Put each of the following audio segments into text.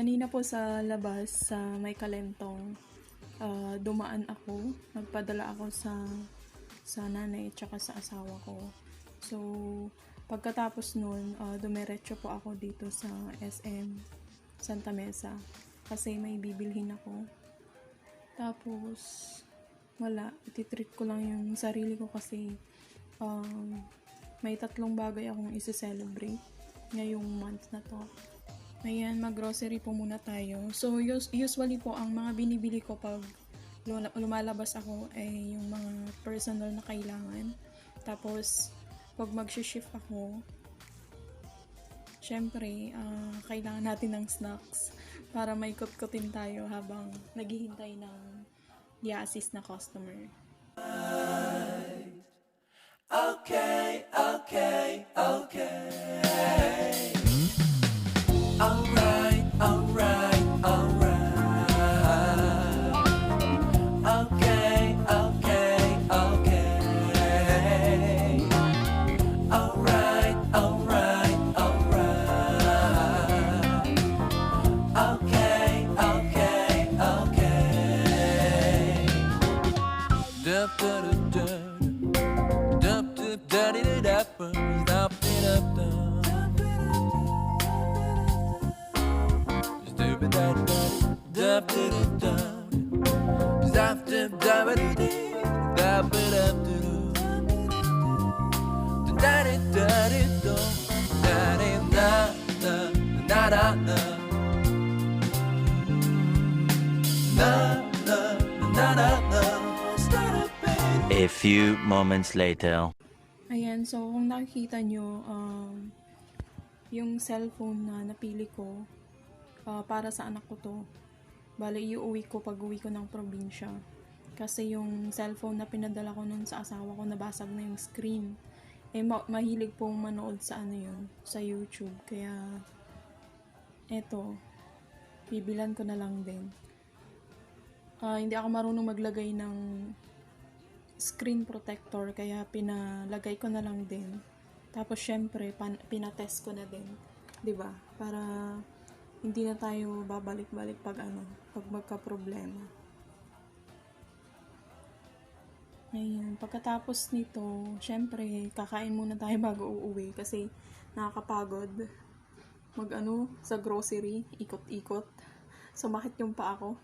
Kanina po sa labas, sa may kalentong, dumaan ako. Nagpadala ako sa nanay at saka sa asawa ko. So, pagkatapos nun, dumiretso po ako dito sa SM Santa Mesa kasi may bibilhin ako. Tapos, wala. Ititreat ko lang yung sarili ko kasi may 3 bagay akong isi-celebrate ngayong month na to. Ayan, mag-grocery po muna tayo. So, usually po, ang mga binibili ko pag lumalabas ako ay yung mga personal na kailangan. Tapos, pag mag-shift ako, syempre, kailangan natin ng snacks para may kutkutin tayo habang naghihintay ng i-assist na customer. Okay. Alright. Okay. A few moments later. Ayan, so kung nakikita nyo, yung cellphone na napili ko, para sa anak ko to. Bale, iuwi ko pag uwi ko ng probinsya. Kasi yung cellphone na pinadala ko nun sa asawa ko, nabasag na yung screen. Mahilig pong manood sa sa YouTube. Kaya, eto, bibilan ko na lang din. Hindi ako marunong maglagay ng screen protector, kaya pinalagay ko na lang din. Tapos, syempre, pinatest ko na din. 'Di ba? Para hindi na tayo babalik-balik pag magka-problema. Ayan, pagkatapos nito, syempre, kakain muna tayo bago uuwi kasi nakakapagod sa grocery, ikot-ikot. Sumakit yung paa ko.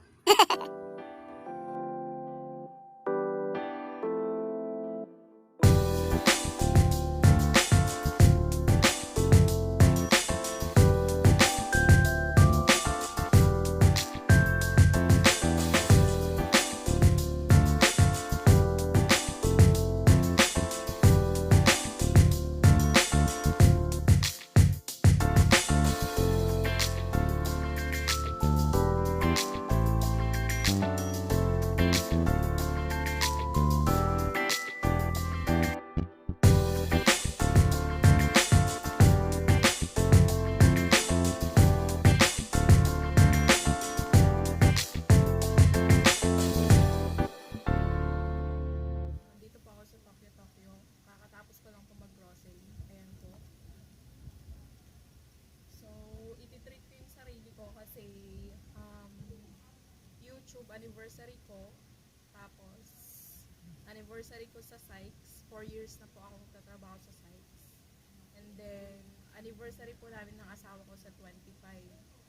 Anniversary ko, tapos anniversary ko sa Sykes, 4 years na po ako magtatrabaho sa Sykes, and then anniversary po namin ng asawa ko sa 25,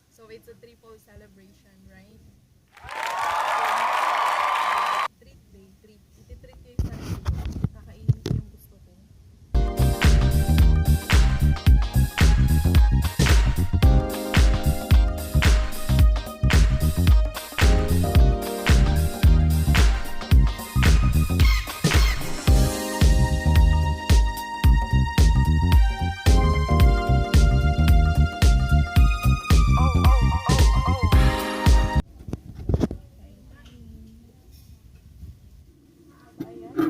so it's a triple celebration, right? Treat day, iti-treat ko yung sarili ko, kakainin ko yung gusto ko. Ayan.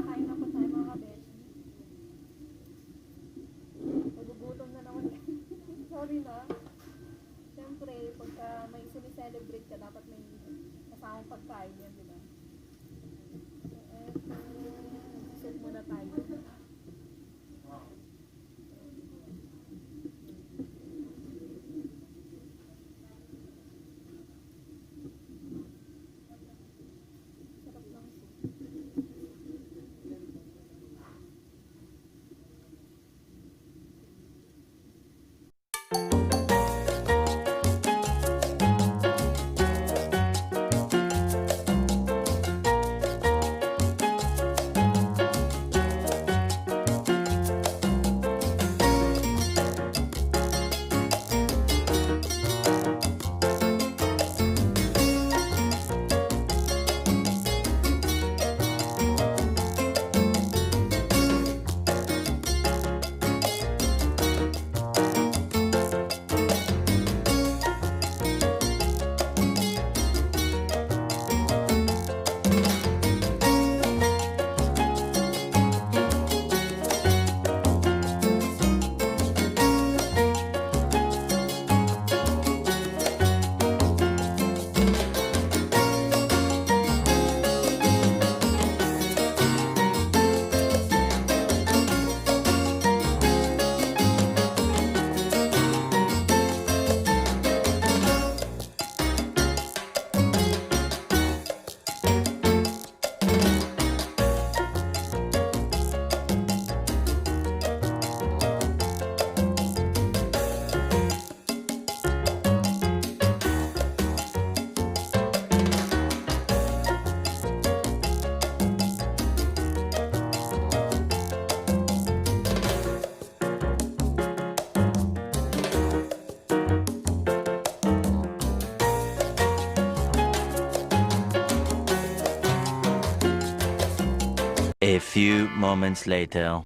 few moments later.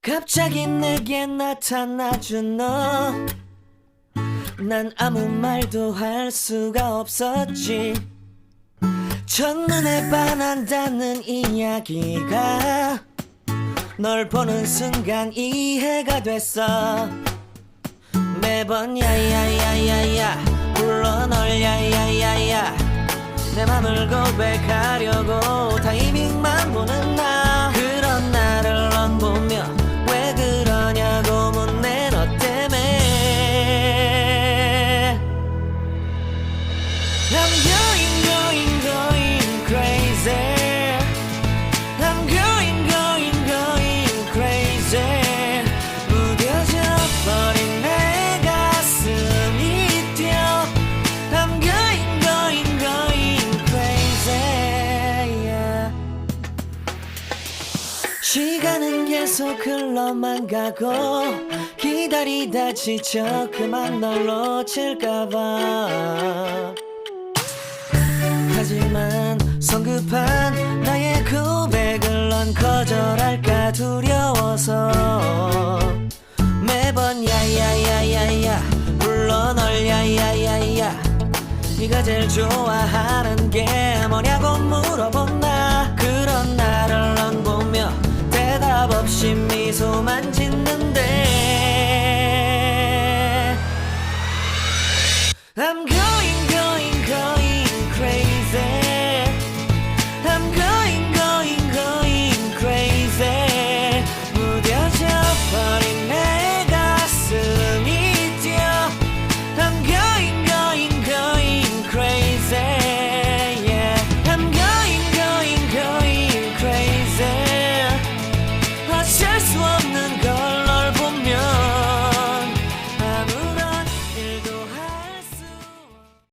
갑자기 내게 나타나준 너, 난 아무 말도 할 수가 없었지. 첫눈에 반한다는 이야기가 널 보는 순간 이해가 됐어. 매번 야야야야야 불러 널 야야야야, 내 맘을 고백하려고 타이밍만 보는 나. 그런 나를 넌 보며 왜 그러냐고 묻네. 너 때문에 I'm going crazy. I'm going crazy. 무뎌져 버린 내 가슴이 뛰어. I'm going crazy, yeah. 시간은 계속 흘러만 가고 기다리다 지쳐 그만 널 놓칠까봐. 하지만 성급한 나의 고백을 넌 거절할까 두려워서 매번 야야야야야 불러 널 야야야야. 네가 제일 좋아하는 게 뭐냐고 물어본 나. 그런 나를 넌 보며 대답 없이 미소만